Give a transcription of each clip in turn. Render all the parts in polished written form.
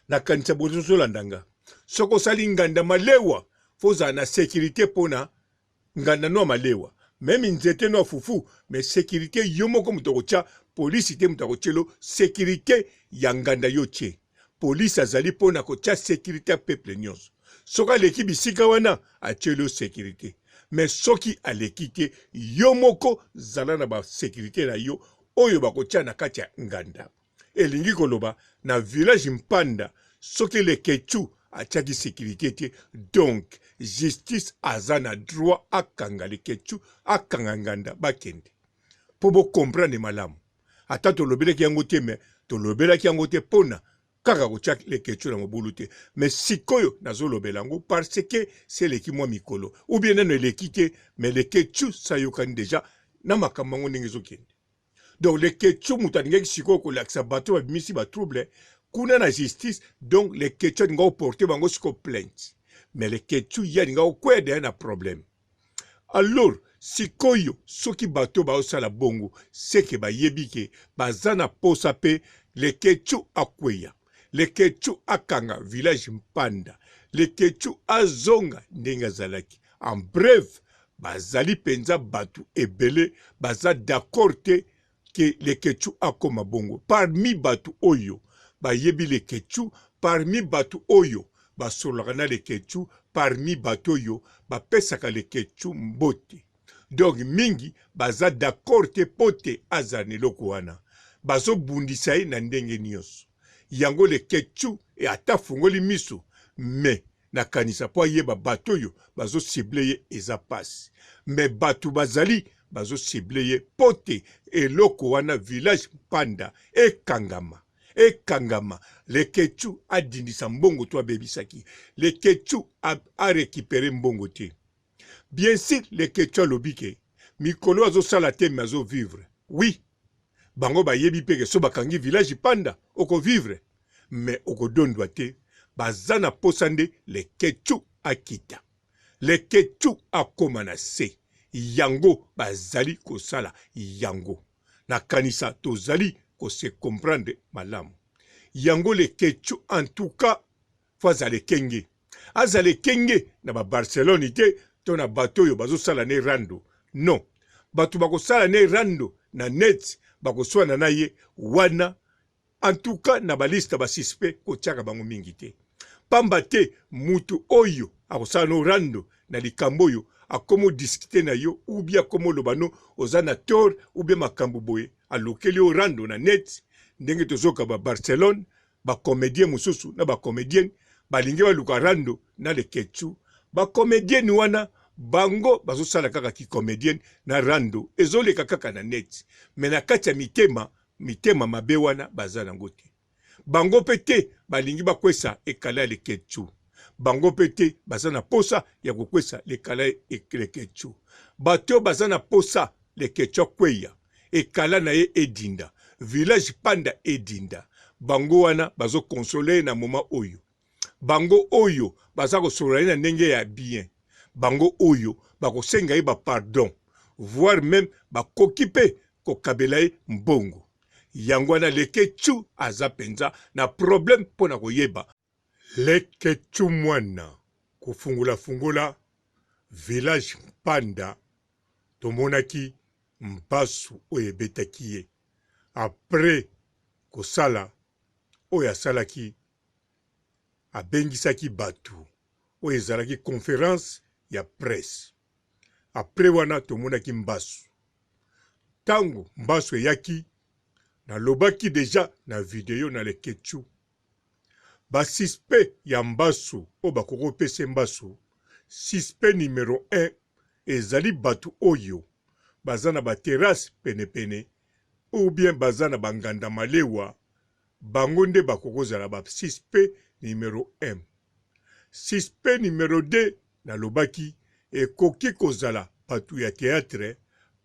Nakanisa bozolanda nga. Soki osali nganda malewa, fo ozala na securite pona nganda no ya malewa. Meme nzete no ya fufu, mais securite yo moko moto okotia, polisi te moto akotielo securite ya nganda yo otie. Polisi azali pona kotia securite ya peuple nionso. Soki aleki bisika wana, atieli yo securite. Mais soki aleki te, yo moko zala na ba securite na yo oyo bakotia na kati ya nganda. Elingi koloba na village Mpanda soki Leketchou atiaki securite te donc justice aza na droit akanga Leketchou akanga nganda bakende po bo comprendre malamu ata tolobelaki yango te mais tolobelaki yango te pona kaka kotia Leketchou na mobulu te mais sikoyo nazolobela yango parce que se eleki mwa mikolo ou bien nano eleki te mais Leketchou sayokani deja na makambo yango ndenge ezokende. Donc leketchou moto alingaki sikoyo kolakisa bato babimisi ba trouble kuna na justice. Donc leketchou alingaki koporte bango sikoyo plainte, mais leketchou ye alingaki kokweya deya na problème. Alors sikoyo soki bato baosala bongo seke bayebi ke baza na posa pe leketchou akweya, leketchou akanga village Mpanda, leketchou azonga ndenge azalaki. En bref, bazali penza batu ebele baza d'accord te ke Leketchou akoma bongo. Parmi batu oyo bayebi Leketchou, parmi batu oyo basololaka na Leketchou, parmi batu oyo bapesaka Leketchou mbote. Donc mingi baza d'accord te po te azala na eloko wana. Bazobundisa ye na ndenge nionso. Yango Leketchou ata afungoli miso mais nakanisa po ayeba bato oyo bazo cible ye eza pasi mais batu bazali bazo cible ye po te eloko wana village mpanda ekangama ekangama leketchou adindisa mbongo to abebisaki leketchou a recuperer mbongo te bien sur leketchou alobi ke mikolo azosala te mais azo vivre oui bango bayebi pe ke so bakangi village panda oko vivre mais okodondwa te baza na posa nde leketchou akita leketchou akoma na se yango bazali kosala yango nakanisa tozali ko se comprendre malamu yango leketchou en tout cas faut azala ekenge azala ekenge na ba Barcelone te to na bato oyo bazosala ne rando non bato bakosala ne rando na net bakoswana na ye wana en tout cas na ba liste ba suspect kotiaka bango mingi te pamba te mutu oyo akosala no rando na likambo oyo akomo discuter na yo ou bien akomo loba no oza na tort ou bien makambo boye alukeli yo rando na net ndenge tozoka ba Barcelone ba comediens mosusu na ba comediennes balingi baluka rando na leketchou ba comediennes wana bango bazosala kaka ki comedienne na rando ezoleka kaka na net mais na kati ya mitema mitema mabe wana baza nango te bango pe te balingi bakwesa ekala ya leketchou bango pe te baza na posa ya kokwesa lekala leketchou bato oyo baza na posa leketchou akweya ekala na ye edinda village panda edinda bango wana bazo console ye na moment oyo bango oyo baza kosolola ye na ndenge ya bien bango oyo bakosenga ye ba pardon voire meme bakoki pe kokabela ye mbongo yango wana leketchou aza penza na problème pona koyeba Leketchou mwana kofungola fungola village mpanda tomonaki mpasu oyo ebetaki ye après kosala oyo asalaki abengisaki batu oyo ezalaki conference ya presse après wana tomonaki mbasu tango mbasu eyaki nalobaki dejà na video na leketchou Ba suspects ya mbasu oyo bakoki kopesa mbasu, suspect numero 1 ezali batu oyo baza na ba terrasses pene pene ou bien baza na ba nganda malewa, bango nde bakoki kozala ba suspects numero 1. Suspect numero 2 nalobaki ekoki kozala batu ya theatre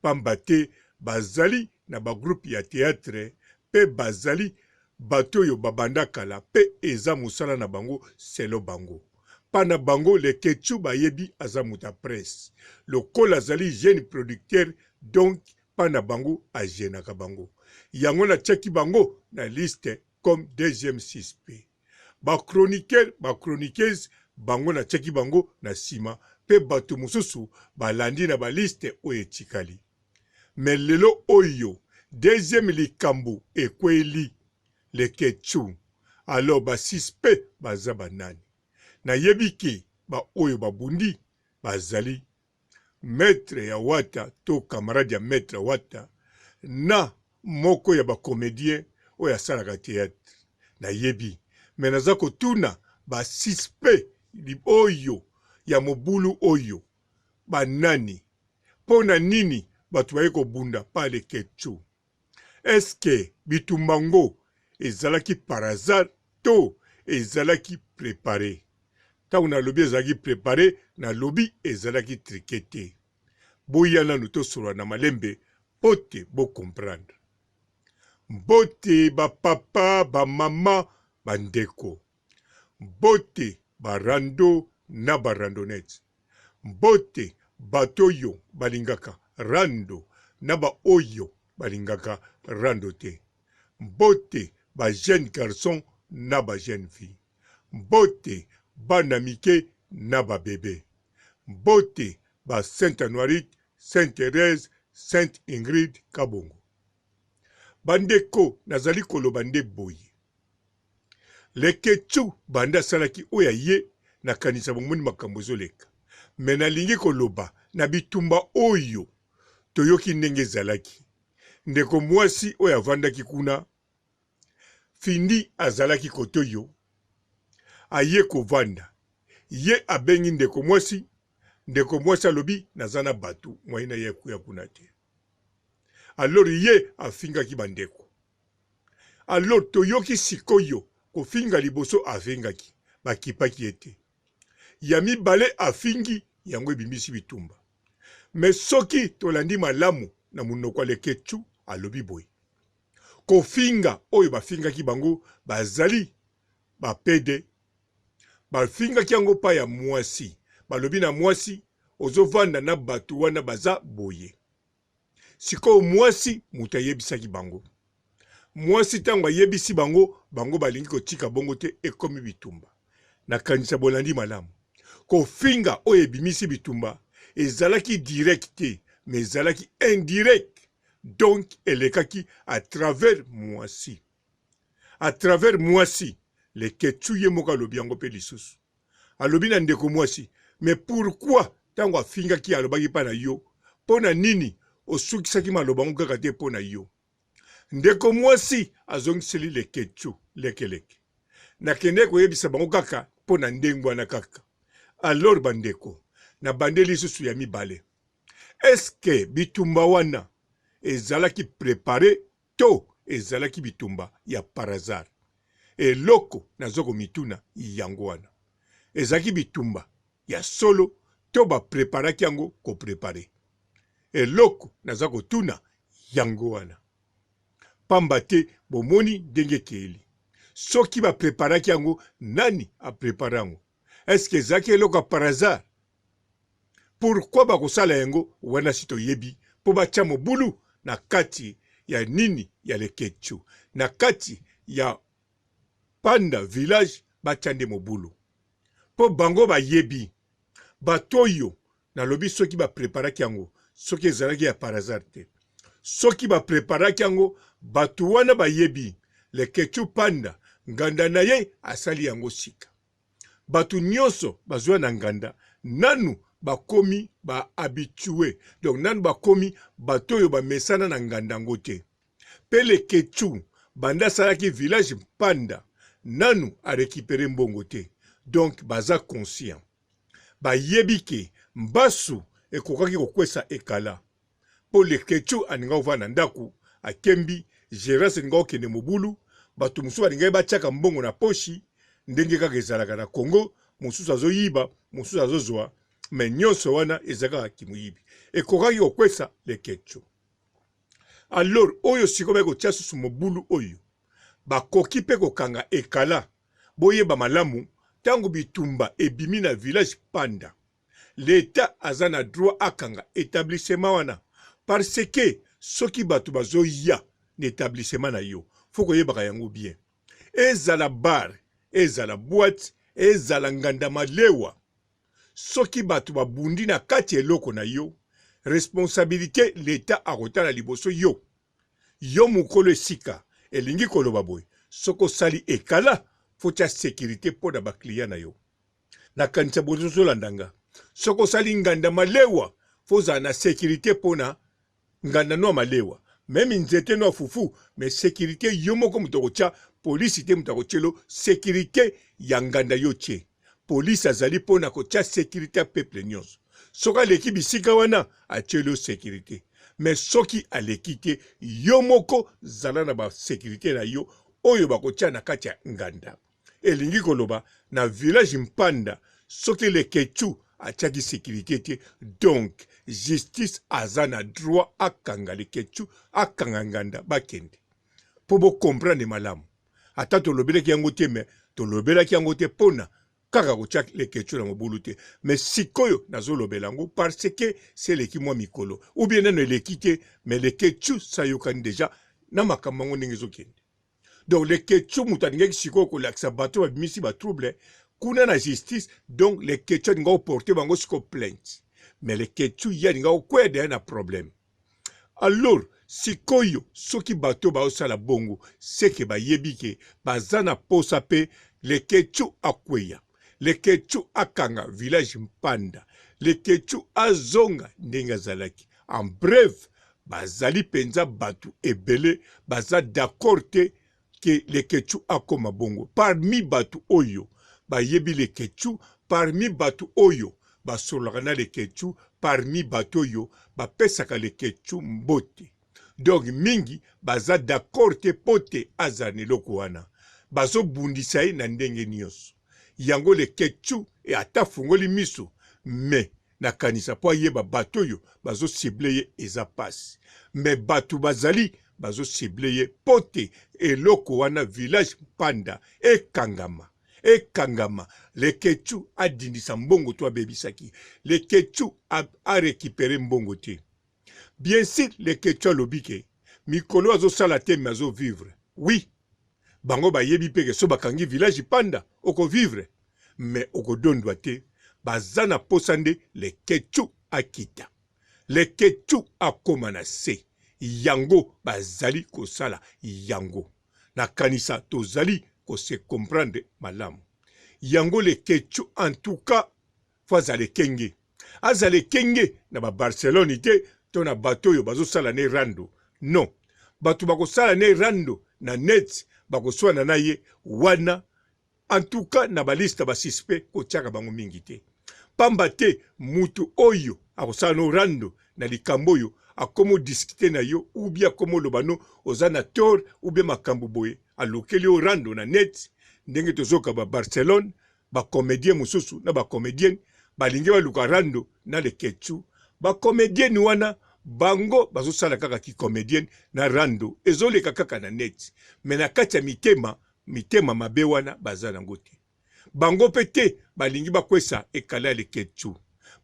pamba te bazali na ba groupe ya theatre pe bazali bato oyo babanda kala pe eza musala na bango selon bango pa na bango leketchou bayebi aza moto ya presse lokola azali jeune producteur donc pa na bango a genaka bango yango natiaki bango na liste comme deuxième suspect. Ba chroniqueurs, ba chroniqueuses bango natiaki bango na sima pe bato mosusu balandi na ba liste oyo etikali. Mais lelo oyo deuxième likambo ekweli Leketchou alors ba suspects baza ba nani? Nayebi ke ba oyo babundi bazali maitre ya Wata to camarade ya maitre Wata na moko ya ba comedien oyo asalaka theatre nayebi mais naza kotuna ba suspect oyo ya mobulu oyo ba nani po na nini batu baye kobunda pa Leketchou est ce que bitumba ngo ezalaki par hasard to ezalaki prepare? Tango nalobi ezalaki prepare nalobi ezalaki trique te. Boya nanu tosolola na malembe po te bo comprendre. Mbote ba papa, ba mama, ba ndeko. Mbote ba rando na ba randonnettes. Mbote bato oyo balingaka rando na ba oyo balingaka rando te. Mbote ba jeunes garçons na ba jeunes filles. Mbote bana mike na ba bebe. Mbote ba Saint Anuarite, Saint Therèse, Sainte Ingrid Kabongo. Ba ndeko nazali koloba nde boye. Leketchou banda asalaki oyo ya ye nakanisa bomoni makambo ezoleka. Mais nalingi koloba na bitumba oyo toyoki ndenge ezalaki. Ndeko muasi oyo avandaki kuna Findi azalaki kotoyo aye kovanda ye abengi ndeko mwasi, ndeko mwasi alobi naza na batu moyen naya koya kuna te alors ye afingaki ba ndeko alors toyoki sikoyo kofinga liboso afingaki bakipaki ye te ya mibale afingi yango ebimisi bitumba mais soki tolandi malamu na monoko ya Leketchou alobi boye Kofinga oyo bafingaki bango bazali ba pede bafingaki yango pa ya muasi balobi na muasi ozovanda na batu wana baza boye sikoyo muasi mutu ayebisaki bango muasi tango ayebisi bango bango balingi kotika bongo te ekomi bitumba nakanisa bolandi malamu kofinga oyo ebimisi bitumba ezalaki direct te mais ezalaki indirect Donc elekaki à travers muasi. À travers muasi, Leketchou ye moko alobi yango pe lisusu. Alobi na ndeko muasi, mais pourquoi tango afingaki alobaki pa na yo, po na nini osukisaki maloba yango kaka te po na yo? Ndeko muasi azongiseli Leketchou leke leke. Nakendeki koyebisa bango kaka po na ndenge wana kaka. Alors ba ndeko, nabandeli lisusu ya mibale. Est ce que bitumba wana ezalaki prepare to ezalaki bitumba ya par hasard? Eloko nazo komituna yango wana. Ezalaki bitumba ya solo to ba preparaki yango ko prepare? Eloko naza kotuna yango wana. Pamba te bomoni ndenge ekeeli. Soki ba preparaki yango, nani a prepara yango? Est ce que ezalaki eloko ya par hasard? Pourquoi bakosala yango wana si toyebi po batia mobulu na kati ya nini ya leketchou na kati ya panda village batia nde mobulu po bango bayebi bato oyo nalobi soki ba preparaki yango soki ezalaki ya par hasard te soki ba preparaki yango bato wana bayebi leketchou panda nganda na ye asali yango sika Batu nionso bazua na nganda nanu bakomi ba habitue donc nanu bakomi bato oyo bamesana na nganda yango te. Pe leketchou banda asalaki village mpanda nanu a recuperer mbongo te donc baza conscient bayebi ke mbasu ekokaki kokwesa ekala. Po leketchou alinga kovanda na ndaku akembi gerance elinga kokende mobulu batu mosusu balingaki batiaka mbongo na poshi ndenge kaka ezalaka na congo mosusu azoyiba mosusu azozwa mais nyonso wana eza kaka kimoyibi ekokaki kokwesa leketchou alors oyo sikoyo baye kotia susu mobulu oyo bakoki pe kokanga ekala boyeba malamu tango bitumba ebimi na village panda L'etat aza na droit akanga etablissement wana parce que soki batu bazoya na etablissement na yo faut koyebaka yango bien. Ezala bar, Ezala boite, ezala nganda malewa. Soki bato babundi na kati ya eloko na yo, responsabilite l'etat akotala liboso yo. Yo mokolo esika, elingi koloba boye, soki osali ekala, faut tia securite mpo na ba clients na yo. Nakanisa bozolanda nga. Soki osali nganda malewa, faut ozala na securite mpo na nganda no ya malewa. Meme nzete no ya fufu, mais securite yo moko moto okotia, polisi te moto akotielo securite ya nganda yo otie. Polisi azali mpo na kotia securite ya peuple nyonso. Soki aleki bisika wana, atieli yo securite. Mais soki aleki te, yo moko zala na ba securite na yo oyo bakotia na kati ya nganda. Elingi koloba na village Mpanda soki Leketchou atiaki securite te donc justice aza na droit akanga Leketchou akanga nganda bakende. Po bo comprendre malamu. Ata tolobelaki yango te mais tolobelaki yango te pona kaka kotia Leketchou na mobulu te. Mais sikoyo nazolobela yango parce que se eleki mwa mikolo ou bien nanu eleki te mais Leketchou sayokani dejà na makambo yango ndenge ezokende. Donc leketchou moto alingaki sikoyo kolakisa bato babimisi ba trouble kuna na justice. Donc leketchou alingaki koporte bango sikoyo plainte, mais leketchou ye alingaki kokweya deya na problème. Alors sikoyo soki bato baosala bongo seke bayebi ke baza na posa pe leketchou akweya, leketchou akanga village Mpanda, leketchou azonga ndenge azalaki. En bref, bazali penza batu ebele baza d'accord te ke Leketchou akoma bongo. Parmi batu oyo bayebi Leketchou, parmi batu oyo basololaka na Leketchou, parmi batu oyo bapesaka Leketchou mbote. Donc mingi baza d'accord te po te azala na eloko wana. Bazobundisa ye na ndenge nionso. Yango Leketchou ata afungoli miso mais Nakanisa po ayeba batu oyo bazo cible ye eza pasi mais batu bazali bazo cible ye po te eloko wana village mpanda ekangama ekangama leketchou adindisa mbongo to abebisaki leketchou a recuperer mbongo te bien sur leketchou alobi ke mikolo azo sala te mais azo vivre oui bango bayebi pe ke so bakangi village panda oko vivre mais okodondwa te baza na posa nde leketchou akita leketchou akoma na se yango bazali kosala yango nakanisa tozali ko se comprendre malamu yango leketchou en tout cas faut azala ekenge azala ekenge na ba Barcelone te to na bato oyo bazosala ne rando non bato bakosala ne rando na net bakoswana na ye wana en tout cas na ba liste ba suspect kotiaka bango mingi te pamba te mutu oyo akosala no rando na likambo oyo akomo discuter na yo ou bien akomo loba no oza na tort ou bien makambo boye alukeli yo rando na net ndenge tozoka ba Barcelone ba comedien mosusu na ba comedienne balingi baluka rando na leketchou ba comedienne wana bango bazosala kaka ki comedienne na rando ezoleka kaka na net mais na kati ya mitema mitema mabe wana baza nango te bango pe te balingi bakwesa ekala ya leketchou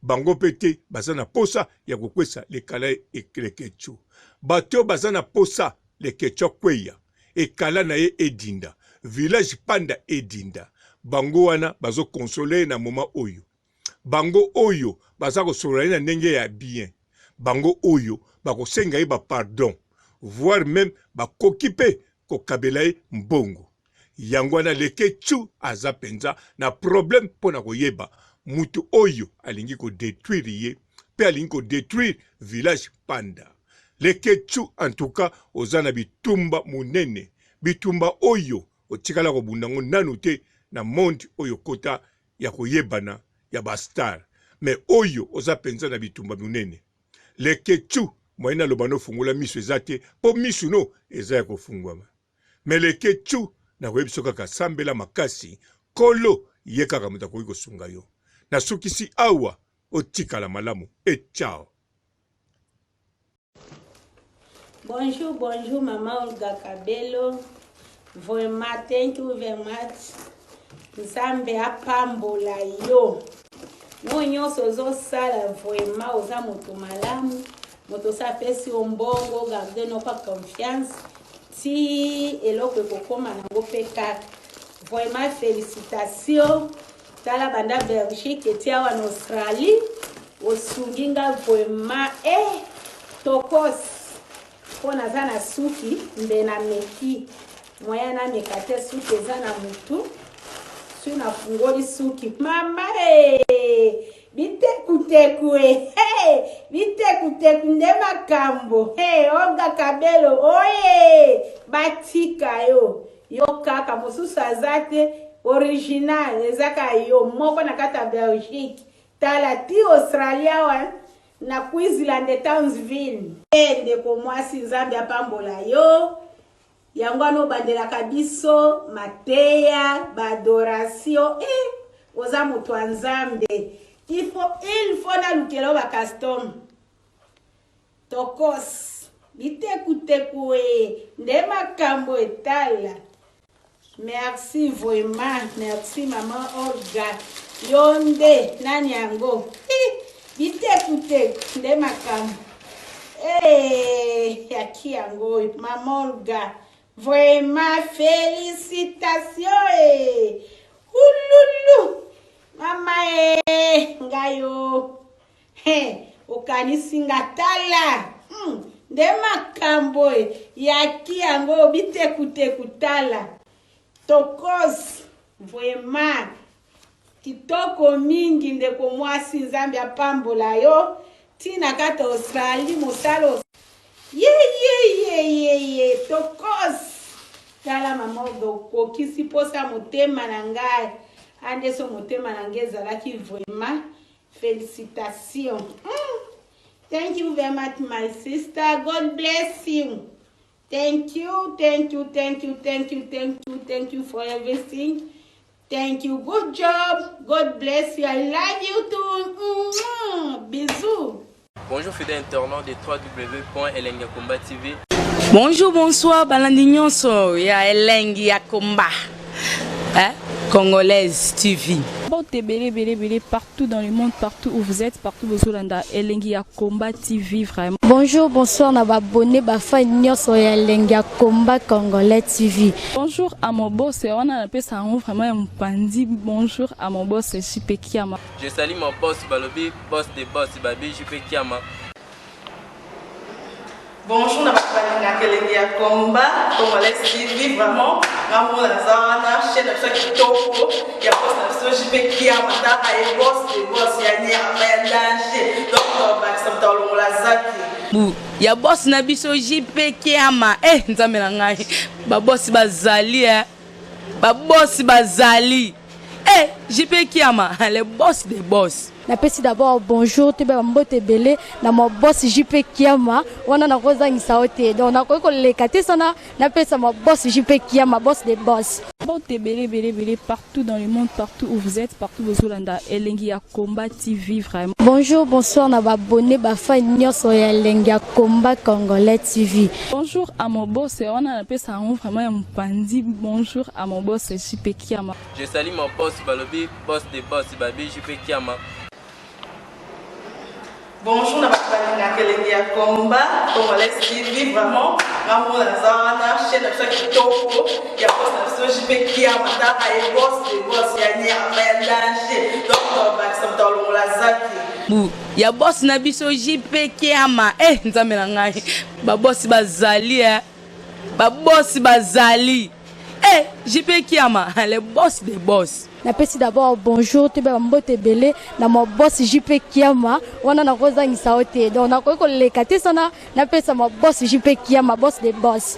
bango pe te baza na posa ya kokwesa lekala leketchou bato baza na posa leketchou akweya ekala na ye edinda village panda edinda bango wana bazo console ye na moment oyo bango oyo baza kosolola ye na ndenge ya bien bango oyo bakosenga ye ba pardon voire meme bakoki pe kokabela ye mbongo yango wana leketchou aza penza na problème pona koyeba mutu oyo alingi ko detruire ye pe alingi ko detruire village panda leketchou en tout cas oza na bitumba munene bitumba oyo otikala kobunda ngo nanu te na monde oyo okota ya koyebana ya ba star mais oyo oza penza na bitumba munene leketchou moyen naloba no fungola misu eza te po misu no eza ya kofungwama Mais leketchou nakoyebiso kaka sambela makasi nkolo ye kaka moto akoki kosunga yo nasukisi awa otikala malamu et ciao. Bonjour, bonjour maman Olga Kabelo. Vraiment, thank you very much. Nzambe apambola yo. Oyo nyonso ozosala vraiment oza moto malamu. Moto osi apesi yo mbongo, garde no pa confiance. Ti eloko ekokoma nango pe kaka. Vraiment felicitation tala banda Belgique eti awa na Australie osungi nga vraiment eh tokos mpo naza na suki mbe na meki moyen nameka te suki eza na mutu soki nafungoli suki mama e bitekuteku e hey, bitekuteku nde makambo hey, Olga Kabelo oye batika yo Yo kaka mosusu aza te original eza kaka yo moko na kati ya Belgique tala ti Australie awa na Queensland Townsville. Eh ndeko mwasi Nzambe apambola yo yango wana obandelaka biso mateya ba adoration eh oza moto ya Nzambe il faut nalukela yo ba custom Tokos. Bitekuteku ee nde makambo etala. Merci vraiment, merci maman Olga. Yo nde nani yango? Bitekuteku nde makambo. Eh, yaki yango oyo maman Olga. Vraiment félicitations eh. Ululu. Mama eh, ngayo. He, okanisi nga tala nde makambo yaki yango bitekuteku tala tokos vraiment kitoko mingi ndeko mwasi nzambe apambola yo ntina kati australie mosala ye ye ye ye ye tokos tala mama okokisi mposa motema na ngai andeso motema na ngai ezalaki vraiment Felicitations. Thank you very much, my sister. God bless you. Thank you, thank you, thank you, thank you, thank you, thank you for everything. Thank you. Good job. God bless you. I love you too. Bisous. Bonjour fidèles internautes de www.elengiyakomba TV. Bonjour, bonsoir, balandi nyonso ya Elengi ya Komba. Hein? Congolaise TV. Mbote ebele ebele ebele partout dans le monde, partout où vous êtes, partout bozolanda Elengi ya Combat TV vraiment. Bonjour, bonsoir na ba abonné ba fan nyonso ya Elengi ya Combat Congolais TV. Bonjour à mon boss, wana napesa yango vraiment ya mopanzi. Bonjour à mon boss JP Kiama. Je salue mon boss Balobi, boss de boss Babi JP Kiama. Bonjour na bato balingaka elengi ya combat congolais TV vraiment nga mona naza wana chaîne na biso ya kitoko ya boss na biso JP Kiama taka ye boss de boss ya nyama ya danger donc bakisa moto alongola zaki bu ya boss na biso JP Kiama eh nzambe na ngai ba boss bazali eh ba boss bazali eh JP Kiama le boss des boss. Napesi d'abord bonjour toyeba ba mbote ebele na ma boss JP Kiama wana nakozangisa yo te donc nakoki koleka te sana napesa ma boss JP Kiama boss de boss. Mbote ebele ebele ebele partout dans le monde, partout où vous êtes, partout bozolanda Elengi ya Combat TV vraiment. Bonjour, bonsoir na ba abonné ba fan nyonso ya Elengi ya Combat Congolais TV. Bonjour à mon boss, wana napesa yango vraiment ya mopanzi. Bonjour à mon boss JP Kiama. Je salue mon boss Balobi, boss de boss Babi JP Kiama. Bonjour na bato balingaka elengi ya combat congolais TV vraiment nga mona naza wana chaîne na biso ya kitoko ya boss na biso JP Kiama taka ye boss de boss ya nyama ya danger donc bakisa moto alongola zaki bu ya boss na biso JP Kiama eh nzambe na ngai ba boss bazali eh ba boss bazali eh JP Kiama le boss des boss. Napesi d'abord bonjour toyeba ba mbote ebele na ma boss JP Kiama wana nakozangisa yo te donc nakoki koleka te sana napesa ma boss JP Kiama boss des boss.